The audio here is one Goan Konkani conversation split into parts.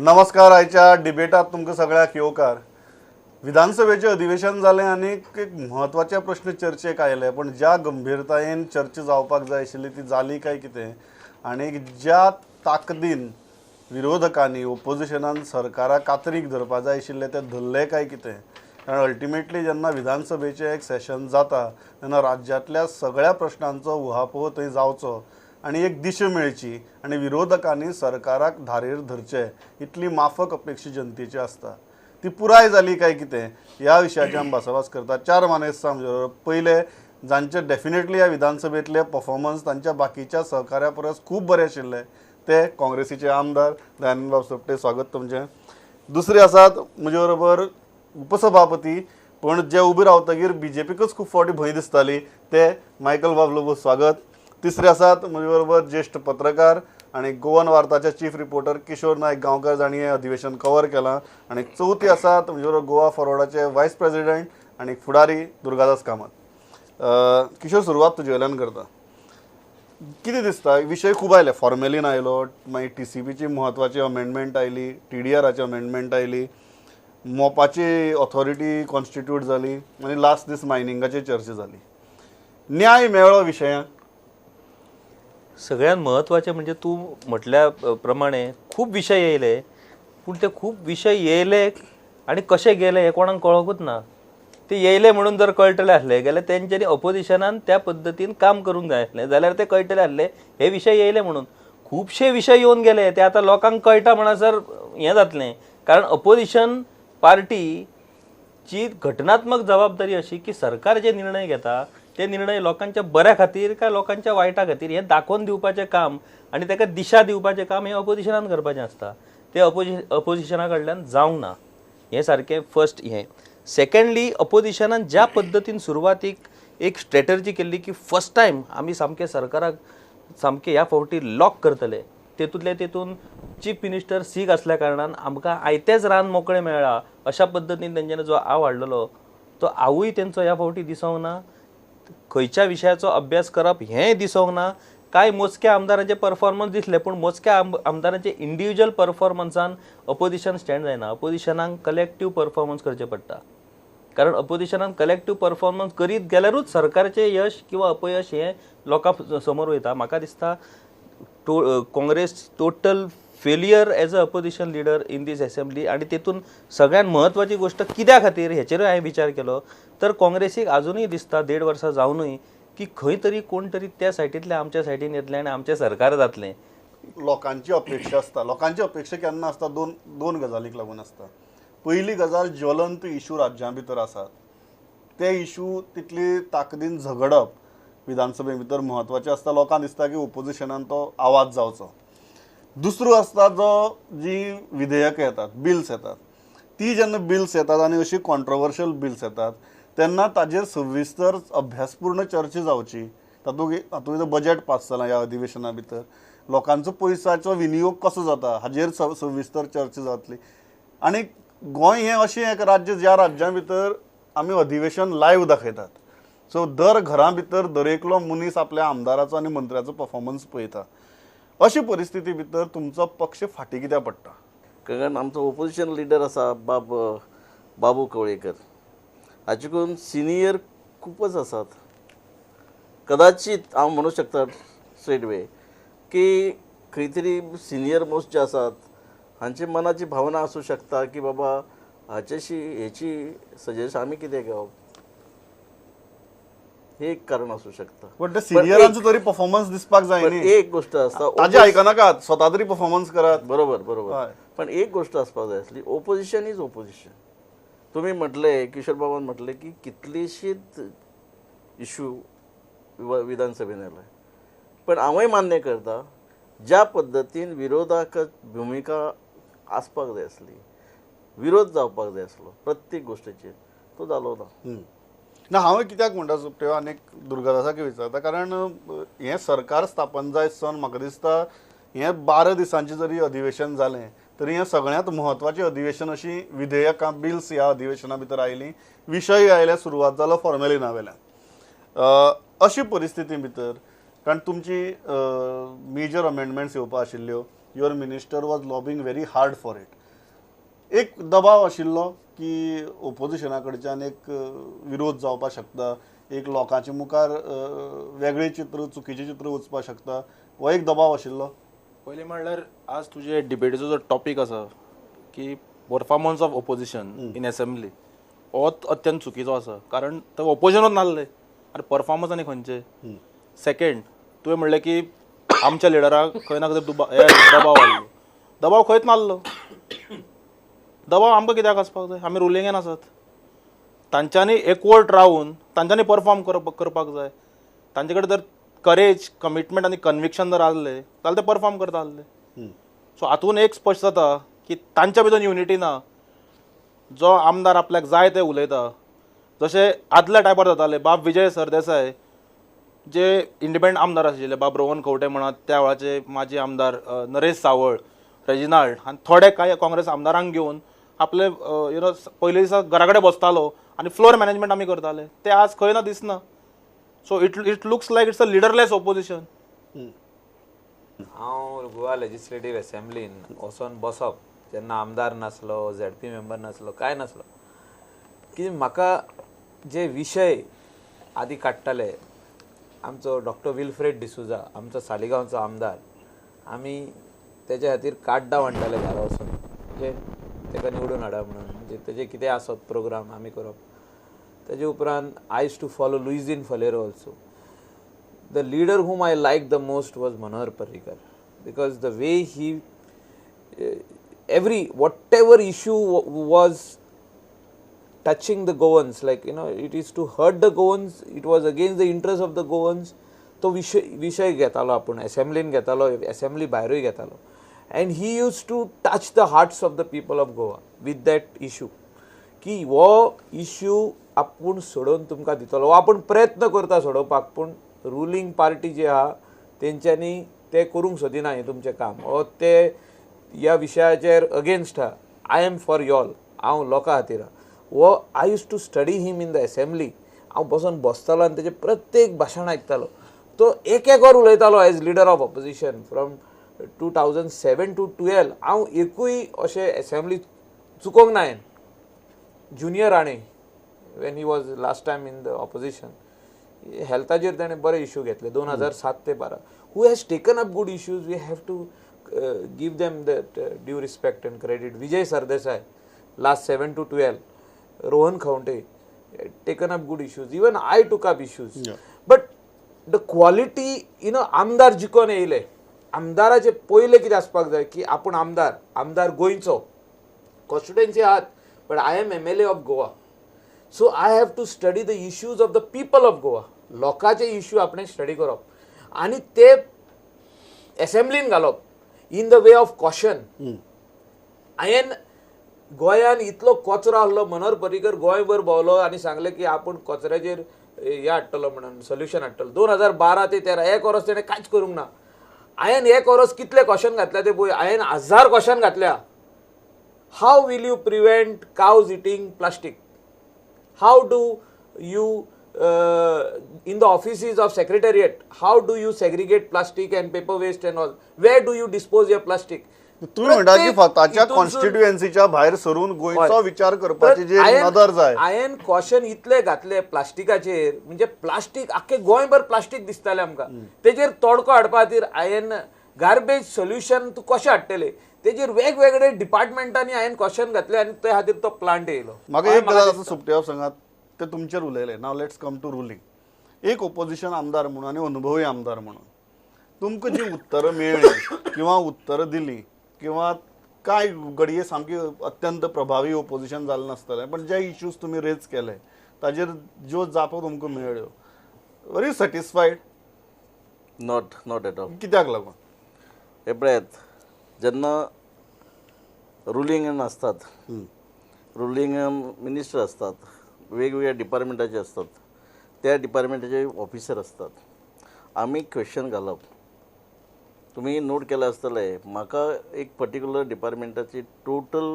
नमस्कार. आयच्या डिबेटात तुमकां सगळ्याक येवकार. विधानसभेचें अधिवेशन जालें आनी एक म्हत्वाचे प्रश्न चर्चेक आयले, पण ज्या गंभीरतायेन चर्चा जावपाक जाय आशिल्ली ती जाली काय कितें, आनी ज्या ताकदीन विरोधकांनी ओपोजिशनान सरकाराक कातरीक धरपा जाय आशिल्लें तें धरलें काय कितें. कारण अल्टिमेटली जेन्ना विधानसभेचें एक सेशन जाता तेन्ना राज्यांतल्या सगळ्या प्रश्नांचो उहापोह थंय जावचो आनी एक दिशा मेळची आनी विरोधकांनी सरकाराक धारेर धरचें इतली माफक अपेक्षा जनतेची आसता. ती पुराय जाली काय कितें ह्या विशयाचे आमी भासाभास करतात. चार मानेस्त आमचे बरोबर. पयले जांचे डेफिनेटली ह्या विधानसभेंतले परफॉर्मन्स तांच्या बाकीच्या सहकार्या परस खूब बरे आशिल्ले ते काँग्रेसीचे आमदार दयानंद बाब सोपटे, स्वागत तुमचें. दुसरे आसात म्हजे बरोबर उपसभापती, पण जे उबे रावतगीर बीजेपीकच खूब फावटी भंय दिसताली ते मायकल बाब लोबो, स्वागत. तिसरे आसात म्हजे बरोबर ज्येश्ठ पत्रकार आनी गोवन वार्ताचे चीफ रिपोर्टर किशोर नायक गांवकर, जांणी हें अधिवेशन कवर केलां. आनी चवथी आसात म्हजे बरोबर गोवा फॉरवर्डाचे वायस प्रेसिडेंट आनी फुडारी दुर्गादास कामत. किशोर, सुरवात तुजे वयल्यान करता. कितें दिसता, विशय खूब आयले, फॉर्मेलीन आयलो, मागीर टीसीपीची म्हत्वाची अमेंडमेंट आयली, टीडीआराची अमेंडमेंट आयली, मोपाची ऑथॉरिटी कॉन्स्टिट्यूट जाली आनी लास्ट दीस मायनिंगाची चर्चा जाली. न्याय मेळ्ळो विशयांक? सगळ्यात म्हत्वाचें म्हणजे तूं म्हटल्या प्रमाणे खूब विशय येयले, पूण ते खूब विशय येयले आनी कशे गेले हें कोणाक कळोंकूच ना. ते येयले म्हणून जर कळटलें आसलें जाल्यार तेंच्यांनी ऑपोजिशनान त्या पद्दतीन काम करूंक जाय आसलें जाल्यार ते कळटलें आसलें हे विशय येयले म्हणून. खुबशे विशय येवन गेले ते आतां लोकांक कळटा म्हणसर हें जातलें. कारण ऑपोजिशन पार्टीची घटनात्मक जबाबदारी अशी की सरकार जे निर्णय घेता ते निर्णय लोकांच्या बऱ्या खातीर काय लोकांच्या वायटा खातीर हें दाखोवन दिवपाचें काम आनी ताका दिशा दिवपाचें काम हें ऑपोजिशनान करपाचें आसता. तें ऑपोजिशना कडल्यान जावंक ना हें सारकें फर्स्ट. हें सेकंडली, ऑपोजिशनान ज्या पद्दतीन सुरवातीक एक स्ट्रेटर्जी केल्ली की फर्स्ट टायम आमी सामकें सरकाराक सामकें ह्या फावटी लॉक करतले, तेतूंतले तेतून चीफ मिनिस्टर सीक आसल्या कारणान आमकां आयतेंच रान मोकळें मेळ्ळां अशा पद्दतीन तेंच्यांनी जो आव हाडलेलो तो आवूय तेंचो ह्या फावटी दिसोंक ना. खंयच्या विशयाचो अभ्यास करप हेंय दिसोंक ना. कांय मोजक्या आमदारांचे परफॉर्मन्स दिसले, पूण मोजक्या आमदारांचे इंडिविज्युअल परफॉर्मन्सान अपोजिशन स्टँड जायना. अपोजिशनाक कलेक्टीव परफॉर्मन्स करचें पडटा, कारण अपोजिशनान कलेक्टीव परफॉर्मन्स करीत गेल्यारूच सरकारचें यश किंवा अपयश हें लोकां समोर वयता. म्हाका दिसता Congress total failure as a opposition leader in this assembly. आनी तेतून सगळ्यात म्हत्वाची गोश्ट कित्या खातीर हेचेरूय हांवें विचार केलो तर काँग्रेसीक आजुनूय दिसता 1.5 वर्सां जावनूय की खंय तरी कोण तरी त्या सायटींतले आमच्या सायटीन येतले आनी आमचें सरकार जातलें. लोकांची अपेक्षा आसता. लोकांची अपेक्षा केन्ना आसता? दोन गजालीक लागून आसता. पयली गजाल, ज्वलंत इशू राज्यां भितर आसात ते इशू तितली ताकदीन झगडप विधानसभे भितर म्हत्वाचें आसता. लोकांक दिसता की ओपोजिशनान तो आवाज जावचो. दुसरो आसता जो जी विधेयकां येतात, बिल्स येतात, ती जेन्ना बिल्स येतात आनी अशी कॉन्ट्रोवर्शियल बिल्स येतात तेन्ना ताजेर सविस्तर अभ्यासपूर्ण चर्चा जावची. तातूंत बजेट पास जालां ह्या अधिवेशना भितर, लोकांचो पयसाचो विनियोग कसो जाता हाजेर सविस्तर चर्चा जातली. आनी गोंय हें अशें एक राज्य ज्या राज्यां भितर आमी अधिवेशन लायव्ह दाखयतात. सो दर घरां भितर दरेकलो मनीस आपल्या आमदाराचो आनी मंत्र्याचो परफॉर्मन्स पळयता. अशी परिस्थिती भितर तुमचो पक्ष फाटीं कित्याक पडटा? कारण आमचो ओपोजिशन लिडर आसा बाबू कवळेकर, हाचे करून सिनियर खूबच आसात. कदाचित हांव म्हणूं शकता स्ट्रेट वे की खंय तरी सिनियर मोस्ट जे आसात हांचे मनाची भावना आसूं शकता की बाबा हाचेशी हेची सजेशन आमी कितें घेवप, हे एक कारण आसूं शकता. पण ते सिनियरांचो तरी परफॉर्मन्स दिसपाक जाय न्ही. एक गोश्ट आसता, ताजे आयकनाकात, स्वता तरी परफॉर्मन्स करात. बरोबर बरोबर. पण एक गोश्ट आसपाक जाय आसली, ओपोजिशन is opposition. तुमी म्हटलें, किशोर बाबान म्हटलें की कितलीशीच इशू विधानसभेन आयले, पण हांवूय मान्य करता ज्या पद्दतीन विरोधक भुमिका आसपाक जाय आसली, विरोध जावपाक जाय आसलो प्रत्येक गोश्टीचेर, तो जालो ना. ना, हांव कित्याक म्हणटा सुप्रियो आनी दुर्गादासाक विचारता, कारण हें सरकार स्थापन जायत सावन म्हाका दिसता हें 12 दिसांचें जरी अधिवेशन जालें तरी हें सगळ्यांत म्हत्वाचें अधिवेशन. अशी विधेयकां, बिल्स ह्या अधिवेशना भितर आयलीं, विशय आयले, सुरवात जालो फॉर्मेलिना वेल्यान. अशी परिस्थिती भितर, कारण तुमची मेजर अमेंडमेंट्स येवपा आशिल्ल्यो, your minister was lobbying very hard for it. एक दबाव आशिल्लो की ओपोजिशना कडच्यान एक विरोध जावपाक शकता, एक लोकांच्या मुखार वेगळें चित्र, चुकीचें चित्र वचपाक शकता, हो एक दबाव आशिल्लो. पयलीं म्हणल्यार आज तुजे डिबेटीचो जो टॉपीक आसा की performance of opposition in assembly, हो अत्यंत चुकीचो आसा, कारण ते ओपोजिशनूच नासले आनी परफॉर्मन्स आनी खंयचे. सेकेंड, तुवें म्हणलें की आमच्या लिडराक खंय ना खंय दबाव आसलो. दबाव खंयच नासलो. दबाव आमकां कित्याक आसपाक जाय? आमी रुलिंगेन आसात. तांच्यांनी एकवट रावन तांच्यांनी परफॉर्म करपाक जाय. तांचे कडेन जर करेज, कमिटमेंट आनी कन्विक्शन जर आसलें जाल्यार ते परफॉर्म करता आसले. सो हातून एक स्पश्ट जाता की तांच्या भितर युनिटी ना. जो आमदार आपल्याक जाय ते उलयता, जशें आदल्या टायमार जाताले. बाब विजय सरदेसाय जे इंडिपेंडंट आमदार आशिल्ले, बाब रोहन खंवटे म्हणात, त्या वेळाचे माजी आमदार नरेश सावळ, रेजिनाल्ड आनी थोडे कांय काँग्रेस आमदारांक घेवन आपले you know पयले दिसा घरा कडेन बसतालो आनी फ्लोर मॅनेजमेंट आमी करताले. ते आज खंय ना दिसना. So it looks like it's a leaderless opposition. हांव गोवा लेजिस्लेटीव असेंब्लीन वचोन बसप जेन्ना आमदार नासलो, झेडपी मेंबर नासलो, कांय नासलो, की म्हाका जे विशय आदी काडटाले आमचो डॉक्टर विल्फ्रेड डिसुजा, आमचो सालिगांवचो आमदार, आमी तेज्या खातीर काड्डां वांट्टाले घरा वचून, म्हणजे तेका निवडून हाडा म्हणून, म्हणजे तेजे कितें आसत प्रोग्राम आमी करप. तेजे उपरांत I used to follow Luizinho Faleiro also. The leader whom I like the most was Manohar Parrikar, because the way he every whatever issue was touching the Goans, like you know, it is to hurt the Goans, it was against the interest of the Goans, तो विशय घेतालो आपूण, एसेंब्लीन घेतालो, एसेंब्ली भायरूय घेतालो. And he used to touch the hearts of the people of Goa with that issue, की हो इश्यू आपूण सोडोवन तुमकां दितलो, हो आपूण प्रयत्न करता सोडोवपाक, पूण रुलींग पार्टी जी आहा तेंच्यांनी ते करूंक सोदिना हें तुमचें काम, हो ते ह्या विशयाचेर अगेन्स्ट आहा. I am for y'all, हांव लोकां खातीर आहा. हो I used to study him in the assembly. हांव बसोन बसतालो आनी तेजें प्रत्येक भाशण आयकतालो. तो एक एक वर उलयतालो as leader of opposition from 2007 to 12. हांव एकूय अशें एसेंब्ली चुकोवंक ना. हांवें Junior Rane when he was last time in the opposition, हेल्थाचेर ताणें बरे इश्यू घेतले 2007 ते 12. Who has taken up good issues, we have to give them that due respect and credit. Vijay Sardesai last 7 to 12, Rohan Khaunte taken up good issues, even I took up issues. But the quality, you know, आमदार जिकोन येयले, आमदाराचे पयले कितें आसपाक जाय की आपूण आमदार, आमदार गोंयचो, कॉन्स्टिट्युएन्सी आहात, but I am MLA of Goa, so I have to study the issues of the people of Goa. लोकांचे इश्यू आपणें स्टडी करप आनी ते एसेंब्लीन घालप in the way of caution. हांवें गोंयान इतलो कचरो आहलो, मनोहर पर्रीकर गोंयभर भोंवलो आनी सांगलें की आपूण कचऱ्याचेर हें हाडटलो म्हणून, सोल्युशन हाडटलो. 2012 ते 13 एक वर्स तेणें कांयच करूंक ना. हांवें एक वर्स कितले क्वेश्चन घातल्या ते पळय, हांवें 1000 क्वेश्चन घातल्या. How will you prevent cows eating plastic? How do you in the offices of secretariat, how do you segregate plastic and paper waste and all? Where do you dispose your plastic? तुम्ही म्हणता की स्वतःच्या कॉन्स्टिट्युएन्सीच्या भायर सरून गोंयचो विचार करपाची जी नदर जाय. हांवें क्वेश्चन इतले घातले प्लास्टिकाचेर, म्हणजे प्लास्टीक आख्खे गोंयभर प्लास्टीक दिसतालें आमकां. तेजेर तोडको हाडपा खातीर हांवें गार्बेज सोल्युशन तूं कशें हाडटलें तेजेर वेगवेगळे डिपार्टमेंटांनी हांवें क्वेश्चन घातले आनी ते खातीर तो प्लांट येयलो. म्हाका एक गजाल आतां सुप्रिया सांगात, ते तुमचेर उलयले. Now let's come to ruling. एक ओपोजिशन आमदार म्हणून आनी अनुभवी आमदार म्हणून तुमकां जी उत्तरां मेळ्ळीं किंवा उत्तरां दिलीं किंवा काय घडये सामकी अत्यंत प्रभावी ओपोजिशन जालें नासतलें, पण जे इश्यूज तुमी रेज केले ताजेर ज्यो जापो तुमकां मेळ्ळ्यो, very satisfied? Not not at all. कित्याक लागून? हे पळयात, जेन्ना रुलिंगान आसतात, रुलिंगान मिनिस्टर आसतात, वेगवेगळ्या डिपार्टमेंटाचे आसतात, त्या डिपार्टमेंटाचे ऑफिसर आसतात, आमी क्वेश्चन घालप. तुमी नोट केलां आसतलें, म्हाका एक पर्टिक्युलर डिपार्टमेंटाची टोटल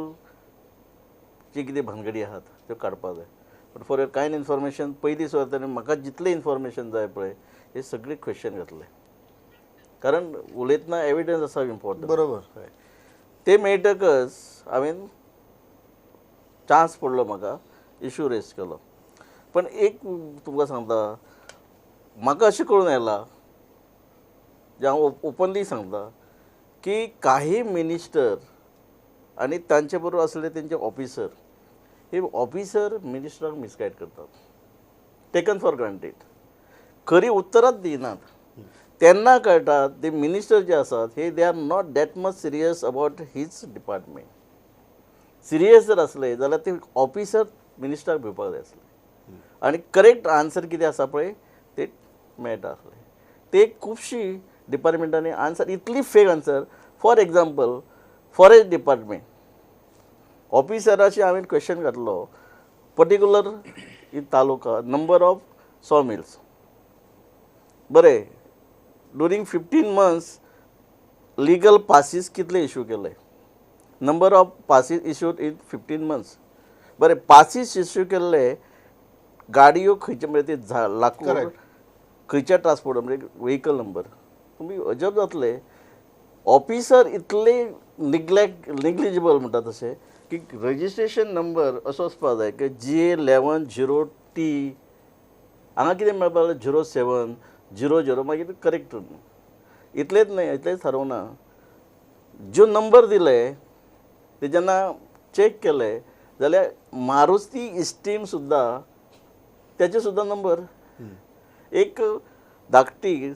जी कितें भानगडी आहात त्यो काडपाक जाय. But for your kind information, पयलीं सुद्दां म्हाका जितलें इन्फॉर्मेशन जाय पळय हे सगळे क्वेश्चन घातले, कारण उलयतना एविडन्स आसा इम्पॉर्टंट. बरोबर. ते मेळटकच हांवें चान्स पडलो म्हाका इशू रेज केलो. पण एक तुमकां सांगता, म्हाका अशें कळून आयलां जे हांव ओपनली सांगता की काही मिनिस्टर आनी तांचे बरोबर आसले तेंचे ऑफिसर, हे ऑफिसर मिनिस्टराक मिसगायड करतात, टेकन फॉर ग्रांटेड, खरी उत्तरांच दिनात. तेन्ना कळटा ते मिनिस्टर जे आसात हे they are not that much serious about his department. Serious जर आसले जाल्यार ते ऑफिसर मिनिस्टराक भिवपाक जाय आसले आनी करेक्ट आन्सर कितें आसा पळय ते मेळटा आसले. ते खुबशीं डिपार्टमेंटांनी आन्सर इतली fake answer. For example forest department ऑफिसराचे हांवें क्वेश्चन घातलो particular in taluka number of saw mills, बरें during 15 months legal passes कितले इशू केले, number of passes issued in 15 months, बरें पासीस इश्यू केल्ले गाडयो खंयचे म्हणजे ते लाकूड खंयच्या ट्रान्सपोर्ट म्हणजे व्हेकल नंबर, तुमी अजब जातले ऑफिसर इतले निग्लेक्ट निग्लिजिबल म्हणटा तशें की रजिस्ट्रेशन नंबर असो आसपाक जाय की GA 11 0 T हांगा कितें मेळपाक लागलें 0 7 0 0 मागीर करेक्ट. इतलेंच न्हय, इतलेंच थारोवना, ज्यो नंबर दिले ते जेन्ना चॅक केले जाल्यार मारुती इस्टीम सुद्दां तेचे सुद्दां नंबर, एक धाकटी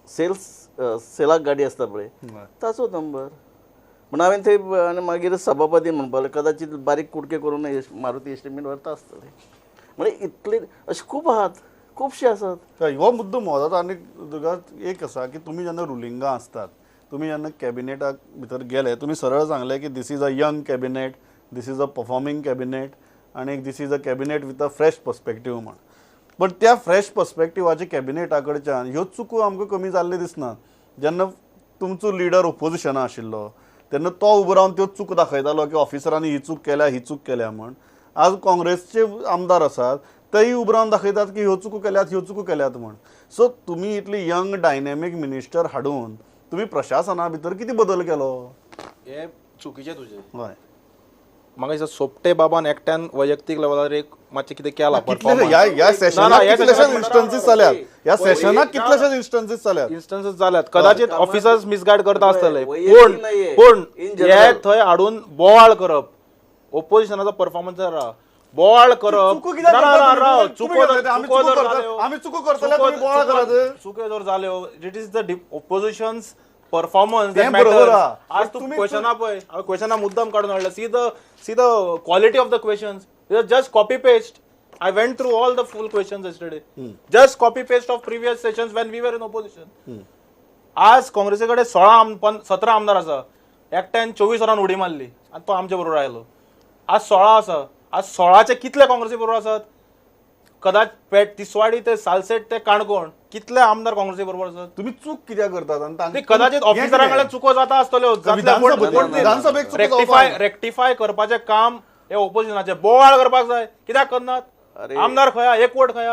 सेल्स सेलाक गाडी आसता पळय ताचो नंबर. म्हण हांवें थंय आनी मागीर सभापती म्हणपाक लागले कदाचित बारीक कुडके करून मारुती इस्टीमीन व्हरता आसतले. म्हणजे इतले अशे खूब आहात, खुबशे आसात. हो मुद्दो म्हत्वाचो. आनी एक आसा की तुमी जेन्ना रुलिंगां आसतात, तुमी जेन्ना कॅबिनेटाक भितर गेले, तुमी सरळ सांगलें की this is a young cabinet, this is a performing cabinet आनी this is a cabinet with a fresh perspective म्हण. बट त्या फ्रेश पर्सपेक्टिवाचे कॅबिनेटा कडच्यान ह्यो चुको आमकां कमी जाल्ल्यो दिसना. जेन्ना तुमचो लिडर ओपोजिशना आशिल्लो तेन्ना तो उबो रावन त्यो चूक दाखयतालो की ऑफिसरांनी ही चूक केल्या, ही चूक केल्या म्हण. आज काँग्रेसचे आमदार आसात तेय उबो रावन दाखयतात की ह्यो चुको केल्यात, ह्यो चुको केल्यात म्हण. सो तुमी इतली यंग डायनॅमीक मिनिस्टर हाडून तुमी प्रशासना भितर कितें बदल केलो हे चुकीचें तुजें. हय, म्हाका दिसता सोपटे बाबान एकट्यान वैयक्तीक लेवलार एक मातशें कितें केलां. ह्या सेशनाक कितलेशेच इन्स्टन्सीस जाल्यात, ह्या सेशनाक कितलेशेच इन्स्टन्सीस जाल्यात, इन्स्टन्सीस जाल्यात. कदाचित ऑफिसर्स मिसगायड करता आसतले, पूण पूण हे थंय हाडून बोवाळ करप, ओपोजिशनाचो परफॉर्मन्स बोवाळ करप, चुको जर जाल्यो it is the opposition's performance. आज तूं क्वेश्चना पळय, हांवें क्वेश्चना मुद्दम काडून हाडला. See the quality of the questions, just copy paste. I went through all the full questions yesterday, just copy paste of previous sessions when we were in opposition. आज काँग्रेसी कडेन 17 आमदार आसा, एकट्यान 24 वरां उडी मारली आनी तो आमचे बरोबर आयलो. आज 16 आसा, आज 16चे कितले काँग्रेसी बरोबर आसात? कदाच पेट तिसवाडी ते सालसेट ते काणकोण कितले आमदार काँग्रेसी बरोबर आसात? तुमी चूक कित्याक करतात? कदाचित ऑफिसरां कडल्यान चुको जाता आसतल्यो, रेक्टिफाय करपाचें काम हे ओपोजिशनाचें. बोवाळ करपाक जाय, कित्याक करनात? आमदार खंय, एक वोट खंय?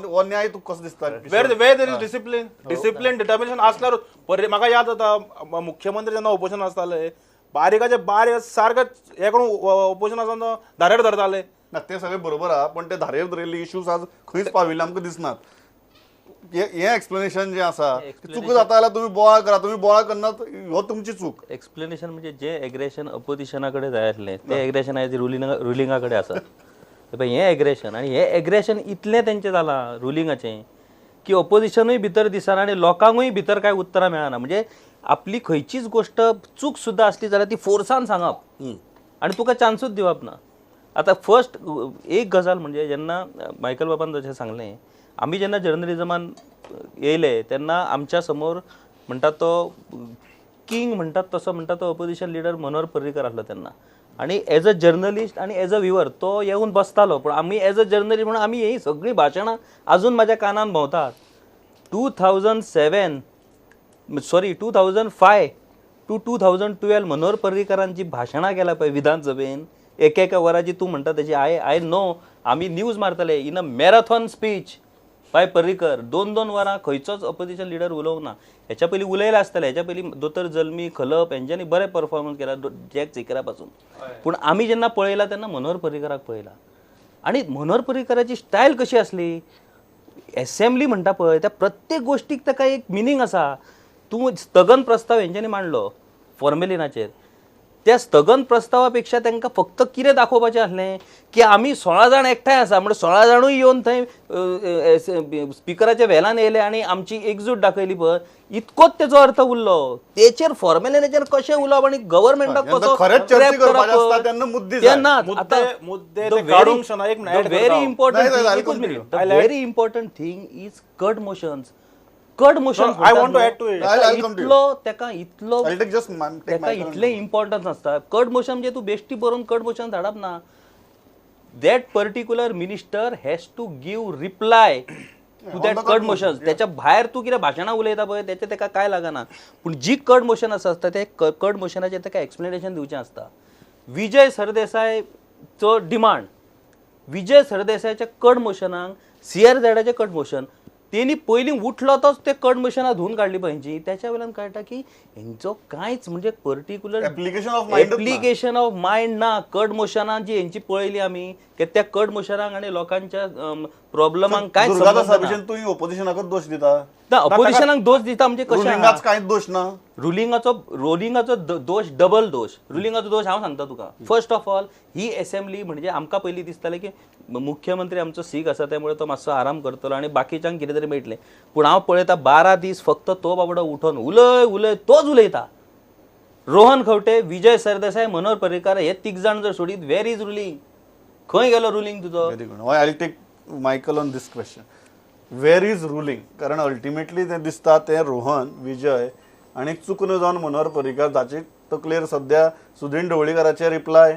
हो न्याय तुका कसो दिसता? Where there is discipline, discipline determination आसल्यार. म्हाका याद जाता मुख्यमंत्री जेन्ना ओपोजिशन आसताले बारीकाचे बारीक सारकें हें करून ओपोजिशन आसतना धारेर धरताले. ना ते सगळे बरोबर आहा, पण ते धारेर धरिल्ले इश्यूज आज खंयच पाविल्ले आमकां दिसनात. हें एक्सप्लेनेशन जें आसा चूक जाता जाल्यार तुमी बोवाळ करा, तुमी बोवाळ करनात हो तुमची चूक. एक्सप्लेनेशन म्हणजे जे एग्रेशन अपोजिशना कडेन जाय आसलें तें एग्रेशन आयज रुलिंगा कडेन आसा. हें एग्रेशन आनी हें एग्रेशन इतलें तेंचें जालां रुलिंगाचें की ओपोजिशनूय भितर दिसना आनी लोकांकूय भितर कांय उत्तरां मेळना. म्हणजे आपली खंयचीच गोश्ट चूक सुद्दां आसली जाल्यार ती फोर्सान सांगप आनी तुका चान्सूच दिवप ना. आतां फर्स्ट एक गजाल म्हणजे जेन्ना मायकल बाबान जशें सांगलें, आमी जेन्ना जर्नलिजमान येयले तेन्ना आमच्या समोर म्हणटा तो किंग म्हणटात तसो म्हणटा तो ओपोजिशन लिडर मनोहर पर्रीकर आसलो तेन्ना. आनी एज अ जर्नलिस्ट आनी एज अ व्युवर तो येवन बसतालो, पूण आमी एज अ जर्नलिस्ट म्हणून आमी ही सगळीं भाशणां आजून म्हाज्या कानान भोंवतात. 2005 टू 2012 मनोहर पर्रीकरान जी भाशणां केल्या पळय विधानसभेन एक एका वराची, तूं म्हणटा तेजी I know आमी न्यूज मारताले इन अ मॅरेथॉन स्पीच. बाय पर्रीकर 2-2 वरां खंयचोच ऑपोजिशन लिडर उलोवंक ना. हेच्या पयलीं उलयले आसतले, हेच्या पयलीं दोतोर जल्मी खलप हेंच्यांनी बरें परफॉर्मन्स केला जॅक झिकरा पासून. पूण आमी जेन्ना पळयला तेन्ना मनोहर पर्रीकराक पळयला आनी मनोहर पर्रीकराची स्टायल कशी आसली, एसेंब्ली म्हणटा पळय त्या प्रत्येक गोश्टीक ताका एक मिनींग आसा. तूं स्थगन प्रस्ताव हेंच्यांनी मांडलो फॉर्मेलिनाचेर, त्या स्थगन प्रस्तावा पेक्षा तांकां फक्त कितें दाखोवपाचें आसलें की आमी 16 जाण एकठांय आसा, म्हणजे 16 जाणूय येवन थंय स्पिकराच्या वेलान येयले आनी आमची एकजूट दाखयली पळय, इतकोच तेजो अर्थ उरलो. तेचेर फॉर्मेलिनाचेर कशें उलोवप आनी गव्हर्मेंटाक कसो very important, very important thing is cut motions. Cut motion इतलो तेका इतलो तेका इतलें इम्पॉर्टन्स आसता. कट मोशन म्हणजे तूं बेश्टी बरोवन कट मोशन धाडप ना. That particular minister has to give reply to that cut motion. त्याच्या भायर तूं कितें भाशणां उलयता पळय तेचें तेका कांय लागना. पूण जी कट मोशन आसता ते कट मोशनाचेर तेका एक्सप्लेनेशन दिवचें आसता. विजय सरदेसायचो डिमांड, विजय सरदेसायाच्या कट मोशनाक सीआरझेडाचें कट मोशन तेणी पयलीं उठलो तोच ते कट मोशनां धुवन काडली पळय हेंची. त्याच्या वयल्यान कळटा की हेंचो कांयच म्हणजे पर्टिक्युलर एप्लिकेशन ऑफ मायंड ना. कट मोशनां जी हेंची पळयली आमी की त्या कट मोशनांक आनी लोकांच्या प्रॉब्लमांक कांय तूं ऑपोजिशनाकच दोश दिता ना. ऑपोजिशनाक दोश दिता म्हणजे कशें? कांयच दोश ना. रुलिंगाचो रोलिंगाचो दोश डबल दोश. रुलिंगाचो दोश हांव सांगता तुका. First of all he assembly म्हणजे आमकां पयलीं दिसतालें की मुख्यमंत्री आमचो सीक आसा त्यामुळे तो मातसो आराम करतलो आनी बाकीच्यांक कितें तरी मेळटलें. पूण हांव पळयता 12 दीस फक्त तो बाबडो उठोन उलय उलय तोच उलयता. रोहन खंवटे, विजय सरदेसाय, मनोहर पर्रीकार हे 3 जाण जर सोडीत वेर is ruling? खंय गेलो रुलिंग तुजो? Very good. I take Michael on this question. Where is ruling? कारण अल्टिमेटली तें दिसता तें रोहन, विजय आनी चुकून जावन मनोहर पर्रीकार जाचे तकलेर सद्या सुदीन ढवळीकाराचे रिप्लाय,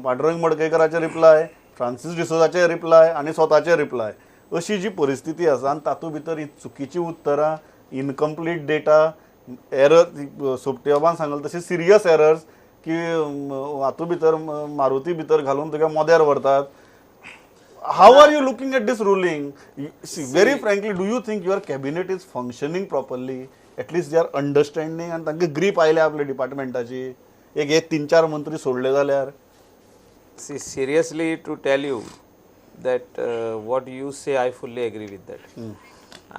पांडुरंग मडकयकाराचे रिप्लाय, फ्रांसीस डिसोजाचे रिप्लाय आनी स्वताचे रिप्लाय, अशी जी परिस्थिती आसा आनी तातूंत भितर ही चुकीची उत्तरां, इनकम्प्लीट डेटा, एरर, सोपटे बाबान सांगलें तशें सिरियस एरर्स की हातूंत भितर मारुती भितर घालून तुका मोद्यार व्हरतात. How are you looking at this ruling? See, very frankly, do you think your cabinet is functioning properly? At least they are understanding and तांकां ग्रीप आयल्या आपल्या डिपार्टमेंटाची. एक हे 3-4 मंत्री सोडले जाल्यार. See, seriously to tell you that what you say, I fully agree with that.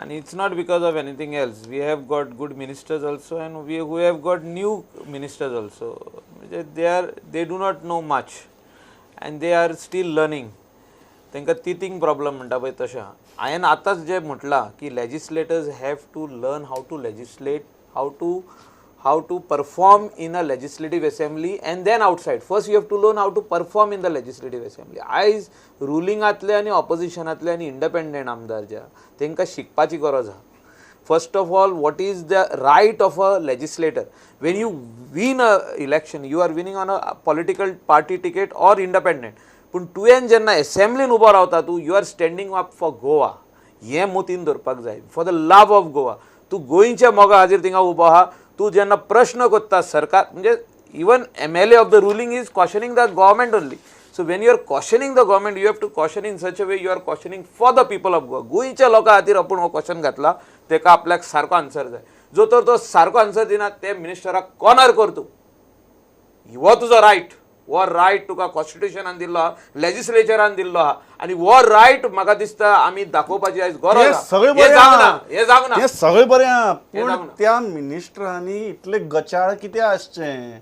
And it's not because of anything else. We have got good ministers also and we who have got new ministers also. They do not know much and they are still learning. तांकां तितींग प्रॉब्लम म्हणटा पळय तशें आहा. हांवें आतांच जें म्हटलां की legislators have to learn how to legislate, how to perform in a legislative assembly and then outside. First you have to learn how to perform in the legislative assembly. आयज रुलिंगांतले आनी ऑपोजिशनांतले आनी इंडिपेंडंट आमदार जे आहा तांकां शिकपाची गरज आहा. First of all, what is the right of a legislator? When you win a election, you are winning on a political party ticket or independent. पूण तुवें जेन्ना एसेंब्लीन उबो रावता तूं, you are standing up for Goa. हें मतीन दवरपाक जाय. For the love of Goa. तूं गोंयच्या मोगा खातीर थिंगा उबो आहा. तूं जेन्ना प्रश्न करता सरकार म्हणजे even MLA of the ruling is questioning the government only. So when you are questioning the government, you have to question in such a way you are questioning for the people of Goa. गोंयच्या लोकां खातीर आपूण हो क्वेश्चन घातला तेका आपल्याक सारको आन्सर जाय. जो तर तो सारको आन्सर दिना ते मिनिस्टराक कॉर्नर कर तूं. हो तुजो रायट, हो रायट तुका कॉन्स्टिट्युशनान दिल्लो आहा, लेजिस्लेचरान दिल्लो आहा आनी हो रायट म्हाका दिसता आमी दाखोवपाची आयज गरज आहा. हें जावंक ना, हें जावंक ना, हें सगळें बरें आहा. पूण त्या मिनिस्टरांनी इतले गचाळ कित्याक आसचें?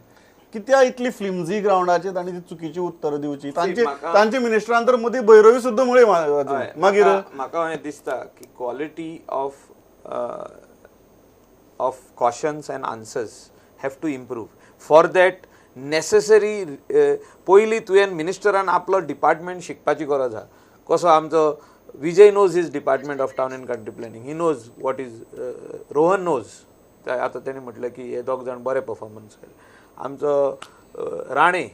कित्याक इतली फ्लिमजी ग्रावंडाचेर तांणी ती चुकीची उत्तरां दिवची? तांचे मिनिस्टरान तर मदीं भैरवी सुद्दां म्हळी. मागीर म्हाका हें दिसता की quality of questions and answers have to improve. For that necessary पयलीं तुवें मिनिस्टरान आपलो डिपार्टमेंट शिकपाची गरज आहा. कसो आमचो Vijay knows his department of town and country planning, he knows what is, Rohan knows. आतां तेणें म्हटलें की हे दोग जाण बरे परफॉर्मन्स केले. आमचो Rane,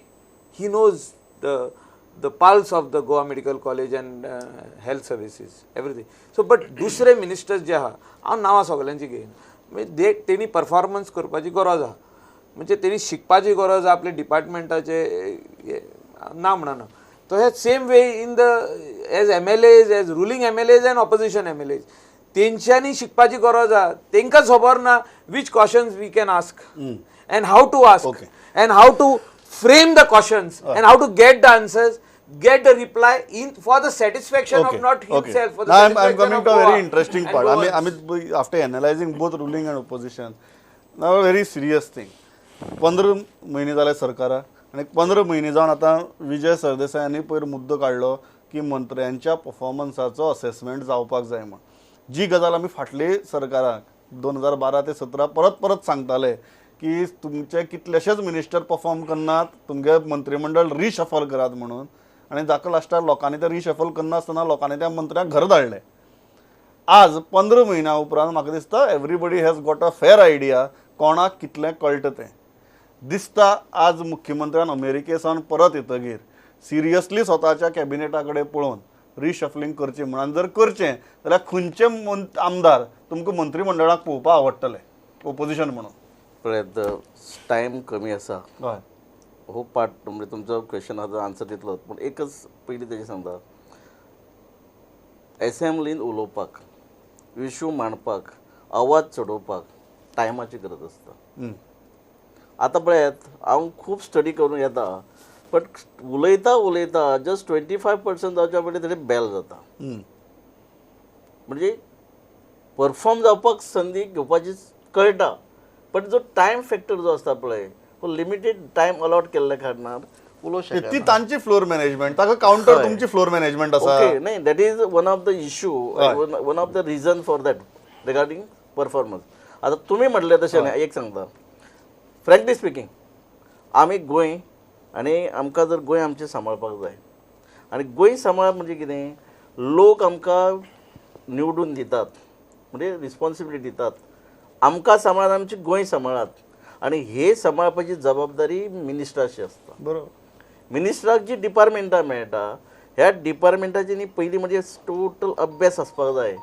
he knows the pulse of the Goa Medical College and health services, everything. So but दुसरे मिनिस्टर्स जे आहा, हांव नांवां सगल्यांची घेयना, म्हणजे तेणी परफॉर्मन्स करपाची गरज आहा. म्हणजे तेणी शिकपाची गरज आहा आपल्या डिपार्टमेंटाचे ना म्हणना. तशेंच same way in the as MLAs, as ruling MLAs and opposition MLAs, तेंच्यांनी शिकपाची गरज आहा. तेंकां खबर ना which questions we can ask and how to ask and how to frame the questions and how to get the answers, get the reply in for the satisfaction of not himself, for the Now I'm satisfaction coming of to a very Goa interesting and part. Goans. I mean, after analyzing both ruling and opposition, now a very serious thing. 15 म्हयने जाले सरकाराक आनी 15 म्हयने जावन आतां विजय सरदेसायांनी पयर मुद्दो काडलो की मंत्र्यांच्या परफॉर्मन्साचो असेसमेंट जावपाक जाय म्हूण. जी गजाल आमी फाटले सरकाराक 2012 ते 17 परत परत सांगताले की तुमचे कितलेशेच मिनिस्टर परफॉर्म करनात, तुमगे मंत्रीमंडळ रिशफल करात म्हणून. आनी जाका लास्टाक लोकांनी ते रिशफल करनासतना लोकांनी त्या मंत्र्यांक घर धाडले. आज 15 म्हयन्या उपरांत म्हाका दिसता everybody has got a fair idea कोणाक कितलें कळटा तें. दिसता आज मुख्यमंत्र्यान अमेरिके सावन परत येतगीर सिरियसली स्वताच्या कॅबिनेटा कडेन पळोवन रिशफलिंग करचें म्हूण. आनी जर करचें जाल्यार खंयचे आमदार तुमकां मंत्रीमंडळाक पळोवपाक आवडटले ओपोजिशन म्हणून? पळयात, टायम कमी आसा. हय. हो पार्ट म्हणजे तुमचो क्वेश्चनाचो आन्सर दितलो, पूण एकच पयलीं तेजें सांगता, एसेंब्लीन उलोवपाक, इशू मांडपाक, आवाज चडोवपाक टायमाची गरज आसता. आतां पळयात, हांव खूब स्टडी करून येता, बट उलयता उलयता जस्ट 25% जावच्या पयलीं तेणें बेल जाता. म्हणजे परफॉर्म जावपाक संदी घेवपाची कळटा, पण जो टायम फॅक्टर जो आसता पळय, तो लिमिटेड टायम अलॉट केल्ल्या कारणान उलोवंक शकना. ती तांची फ्लोर मॅनेजमेंट, ताका कावंटर तुमची फ्लोर मॅनेजमेंट आसा. ओके, नाही, that is one of the issue, one of the reason for that regarding performance. आतां तुमी म्हटलें तशें न्ही, एक सांगता, फ्रँकली स्पिकींग, आमी गोंय आनी आमकां जर गोंय आमचें सांबाळपाक जाय, आनी गोंय सांबाळप म्हणजे कितें, लोक आमकां निवडून दितात, म्हणजे रिस्पॉन्सिबिलिटी दितात, आमकां सांबाळात, आमची गोंय सांबाळात, आनी हे सांबाळपाची जबाबदारी मिनिस्टराची आसता. बरोबर. मिनिस्टराक जी डिपार्टमेंटां मेळटा, ह्या डिपार्टमेंटाची न्ही पयलीं म्हणजे टोटल अभ्यास आसपाक जाय.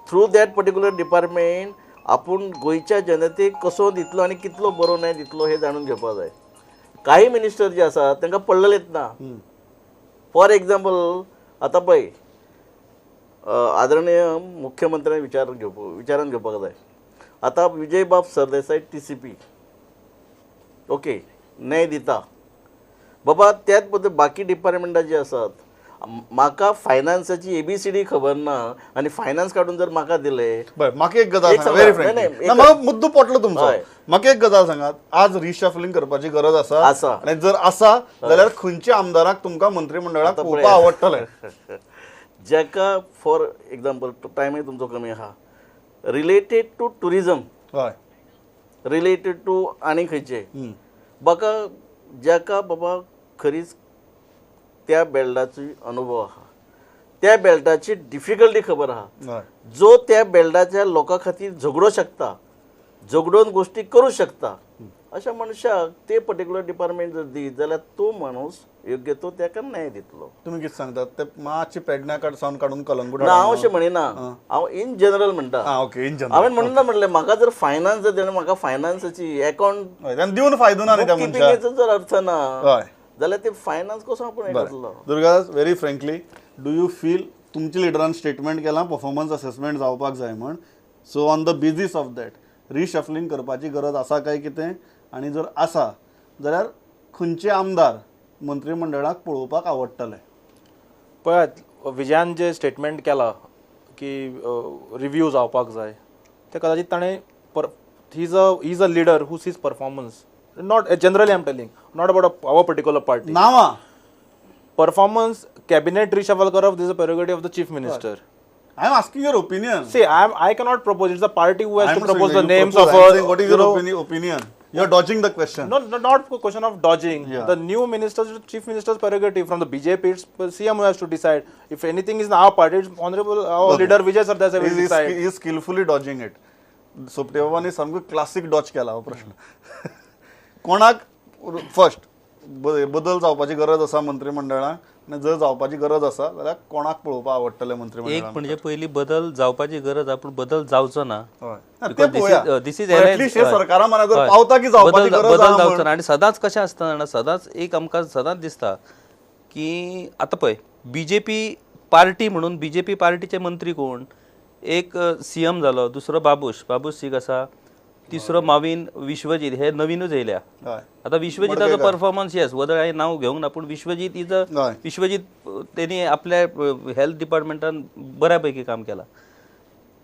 थ्रू that particular department आपूण गोंयच्या जनतेक कसो दितलो आनी कितलो बरो न्याय दितलो हें जाणून घेवपाक जाय. काही मिनिस्टर जे आसात तांकां पडलेलेच ना. फॉर एग्जाम्पल, आतां पळय, आदरणीय मुख्यमंत्र्यान विचारान घेवपाक जाय. आतां विजयबाब सरदेसाय TCP, okay, न्याय दिता बाबा, त्याच पद्दतीन बाकी डिपार्टमेंटां जी आसात, म्हाका फायनान्साची ABCD खबर ना आनी फायनान्स काडून जर म्हाका दिले. बरं, म्हाका एक गजाल एक सांगा, व्हेरी सांगा, नाही, फ्रँकली, नाही, म्हाका मुद्दो पटलो तुमचो. हय. म्हाका एक गजाल सांगात, आज रिशफलिंग करपाची गरज आसा? आसा. आनी जर आसा जाल्यार खंयच्या आमदाराक तुमकां मंत्रीमंडळाक आतां पळोवपाक पळयात. आवडटलें? जाका फॉर एग्जाम्पल, टायमय तुमचो कमी आहा, रिलेटेड टू टुरिजम, हय, रिलेटेड टू आनी खंयचे, म्हाका जाका बाबा खरीच त्या बेल्टाचो अनुभव आहा, त्या बेल्टाची डिफिकल्टी खबर आहा, हय, जो त्या बेल्टाच्या लोकां खातीर झगडो शकता, झगडोन गोश्टी करूं शकता, अशा मनशाक ते पर्टिक्युलर डिपार्टमेंट जर दीत जाल्यार तो माणूस योग्य तो ताका न्याय दितलो. तुमी कितें सांगतात ते मातशे पेडण्या सावन काडून कलंगूट? ना, हांव अशें म्हणिना, हांव इन जनरल म्हणटा. आं, ओके, इन जनरल. हांवें म्हणून म्हणलें, म्हाका जर फायनान्स जर दिलें, म्हाका फायनान्साची अकाउंट दिवन फायदो ना न्ही त्या मनशाक. किपिंगेचो जर अर्थ ना हय, जाल्यार ते फायनान्स कसो आपूण हें करतलो? Durgadas, very frankly, do you feel तुमच्या लिडरान स्टेटमेंट केलां परफॉर्मन्स असेसमेंट जावपाक जाय म्हण, so on the basis of that reshuffling करपाची गरज आसा काय कितें? आनी जर आसा जाल्यार खंयचे आमदार मंत्रीमंडळाक पळोवपाक आवडटले? पळयात, विजयान जे स्टेटमेंट केलां की रिव्यू जावपाक जाय, ते कदाचित ताणें he is a leader who sees performance, not generally I am telling, not about our particular party. नांवां परफॉर्मन्स कॅबिनेट रिशफल करप, this a prerogative of the chief minister. I am asking your opinion. See, I cannot propose. It's the party who has to propose the names of. What is your opinion? You are dodging the question. No, no, not question of dodging. Yeah. The new ministers, chief minister's prerogative from the BJP, it's CM who has to decide. If anything is in our party, it's honorable our leader Vijay Sardesai will decide. He is skillfully dodging it. Sopte बाबांनी सामको क्लासीक डॉज केला हो प्रश्न. कोणाक फर्स्ट बदल जावपाची गरज आसा मंत्रीमंडळाक, आनी जर जावपाची गरज आसा जाल्यार कोणाक पळोवपाक आवडटलें मंत्रीमंडळाक? एक म्हणजे पयलीं बदल जावपाची गरज आहा, पूण बदल जावचो ना. This is सरकारा मना पावता की जावपाची गरज बदल जावचो ना. आनी सदांच कशें आसता जाणा, सदांच एक आमकां सदांच दिसता की आतां पळय बीजेपी पार्टी म्हणून बीजेपी पार्टीचे मंत्री कोण, एक सीएम जालो, दुसरो बाबूश, बाबूश सीग आसा, तिसरो मावीन विश्वजीत, हे नवीनूच येयल्या. आतां विश्वजिताचो परफॉर्मन्स येस वदळ हांवें नांव घेवंक ना, पूण विश्वजीत is a Vishwajit तेणी आपल्या हेल्थ डिपार्टमेंटान बऱ्या पैकी काम केलां.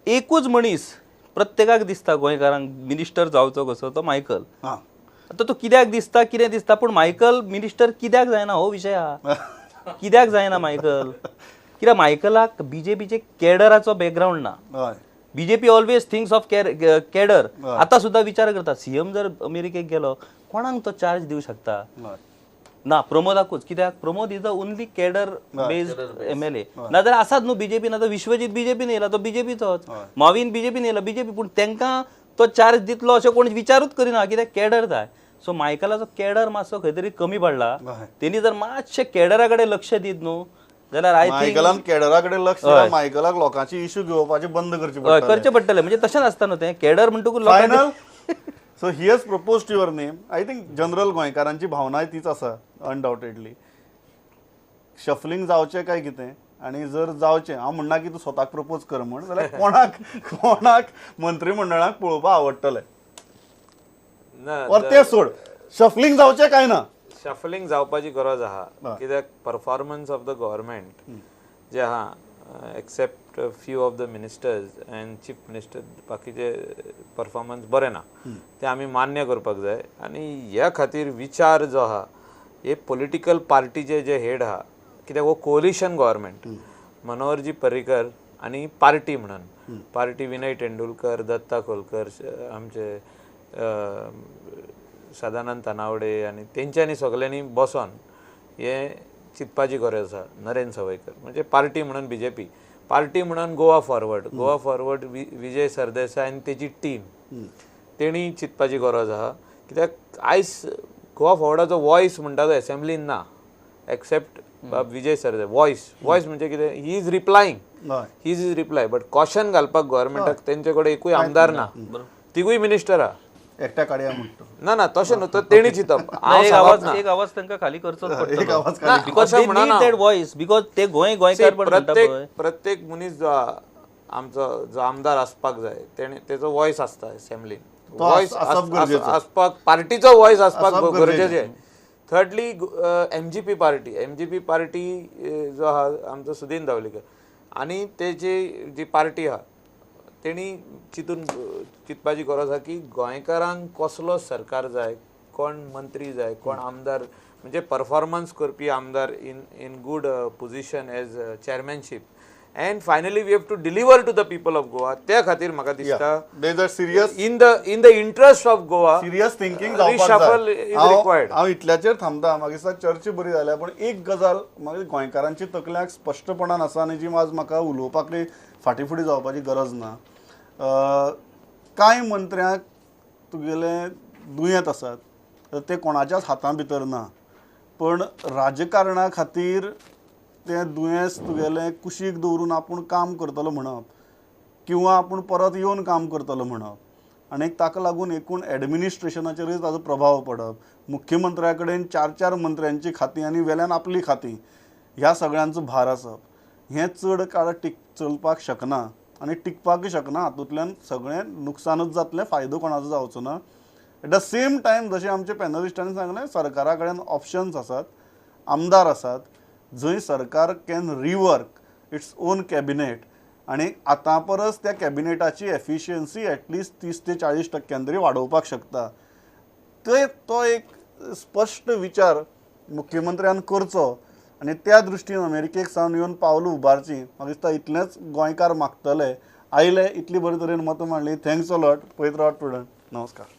एकूच मनीस प्रत्येकाक दिसता गोंयकारांक मिनिस्टर जावचो कसो, तो मायकल. आतां तो कित्याक दिसता कितें दिसता, पूण मायकल मिनिस्टर कित्याक जायना हो विशय आहा. कित्याक जायना मायकल? कित्याक मायकलाक बीजेपीचे कॅडराचो बॅकग्रावंड ना. BJP always thinks of cadre. आतां सुद्दां विचार करता सीएम जर अमेरिकेक गेलो कोणाक तो चार्ज दिवं शकता ना, प्रमोदाकूच. कित्याक Pramod is the only cadre based MLA. नाजाल्यार आसात न्हू बीजेपी, ना तर विश्वजीत बीजेपीन येयला तो बीजेपीचोच, मावीन बीजेपीन येयला बीजेपी, पूण तांकां तो चार्ज दितलो अशें कोण विचारूच करिना कित्याक कॅडर जाय. सो मायकलाचो कॅडर मातसो खंय तरी कमी पडला. तेणी जर मातशें कॅडरा कडेन लक्ष दीत न्हू जाल्यार I think मायकलान कॅडरा कडेन लक्ष दिल्यार मायकलाक लोकांची इश्यू घेवपाचे बंद करचे पडटले, करचे पडटले. म्हणजे तशें नासता न्हू तें कॅडर म्हणटकूच final. So he has proposed your name. I think general गोंयकारांची भावनाय तीच आसा अनडावटेडली. शफलिंग जावचें काय कितें, आनी जर जावचें, हांव म्हणना की तूं स्वताक प्रपोज कर म्हण, जाल्यार कोणाक कोणाक मंत्रीमंडळाक पळोवपाक आवडटलें? और तें सोड, शफलिंग जावचें काय ना? शफलिंग जावपाची गरज आहा, कित्याक परफॉर्मन्स ऑफ the government जे आहा except few of the ministers and chief minister, बाकीचे परफॉर्मन्स बरें ना, ते आमी मान्य करपाक जाय. आनी ह्या खातीर विचार जो आहा हे पॉलिटिकल पार्टीचे जे हेड आहा, कित्याक हो कोलिशन गव्हर्मेंट, मनोहरजी पर्रीकर आनी पार्टी म्हणून पार्टी विनय तेंडुलकर, दत्ता खोलकर, आमचे सदानंद तानावडे आनी तेंच्यांनी सगल्यांनी बसोन हें चिंतपाची गरज आसा. नरेंद्र सवयकर म्हणजे पार्टी म्हणून बीजेपी, पार्टी म्हणून गोवा फॉरवर्ड, गोवा फॉरवर्ड विजय सरदेसाय आनी तेजी टीम, तेणी चिंतपाची गरज आहा. कित्याक आयज गोवा फॉरवर्डाचो वॉयस म्हणटा तो एसेंब्लीन ना, एक्सेप्ट बाब विजय सरदेसाय. वॉयस वॉयस म्हणजे कितें, he is replying, he is reply, but caution घालपाक गव्हर्मेंटाक तेंचे कडेन एकूय आमदार ना, तिगूय मिनिस्टर आहा. एकट्या काडया म्हणटा ना ना तशें न्हू, तर तेणी चिंतप. एक आवाज तांकां खाली करचोच पडटलो, because they need that voice, because ते गोंय गोंयकार. प्रत्येक प्रत्येक मनीस जो आमचो जो आमदार आसपाक जाय तेणे तेजो वॉयस आसता असेंब्लीन, वॉयस आसपाक, पार्टीचो वॉयस आसपाक गरजेचें. Thirdly MGP party, MGP party जो आहा आमचो सुदीन धावलीकर आनी तेजी जी पार्टी आहा तेणी चिंतून चिंतपाची गरज आहा की गोंयकारांक कसलो सरकार जाय, कोण मंत्री जाय, कोण आमदार, म्हणजे परफॉर्मन्स करपी आमदार in in good position as chairmanship, and finally we have to deliver to the people of Goa. त्या खातीर म्हाका दिसता serious in the in the interest of Goa serious thinking reshuffle is required. हांव इतल्याचेर थांबता. म्हाका दिसता चर्चा बरी जाल्या, पूण एक गजाल म्हाका गोंयकारांची तकल्याक स्पश्टपणान आसा आनी जी आज म्हाका उलोवपाक फाटीं फुडें जावपाची गरज ना. कांय मंत्र्यांक तुगेलें दुयेंत आसात तर ते कोणाच्याच हाता भितर ना, पण राजकारणा खातीर तें दुयेंस तुगेलें कुशीक दवरून आपूण काम करतलो म्हणप किंवा आपूण परत येवन काम करतलो म्हणप, आनी ताका लागून एकूण एडमिनिस्ट्रेशनाचेरूय ताजो प्रभाव पडप, मुख्यमंत्र्या कडेन चार चार मंत्र्यांची खातीं आनी वेल्यान आपली खातीं, ह्या सगळ्यांचो भार आसप, हें चड काळ चलपाक शकना आनी टिकपाकय शकना. हातूंतल्यान सगळें नुकसानूच जातलें, फायदो कोणाचो जावचो ना. एट the same time जशें आमचे पॅनलिस्टांनी सांगलें, सरकारा कडेन ऑप्शन्स आसात, आमदार आसात, जंय सरकार can rework its own cabinet आनी आतां परस त्या कॅबिनेटाची एफिशियन्सी एटलिस्ट 30 ते 40% तरी वाडोवपाक शकता. ते तो एक स्पश्ट विचार मुख्यमंत्र्यान करचो आनी त्या दृश्टीन अमेरिकेक सावन येवन पावलां उबारचीं. म्हाका दिसता इतलेंच गोंयकार मागतले. आयले इतली बरे तरेन मतां मांडली, thanks a lot. पळयत रावात प्रुडंट. नमस्कार.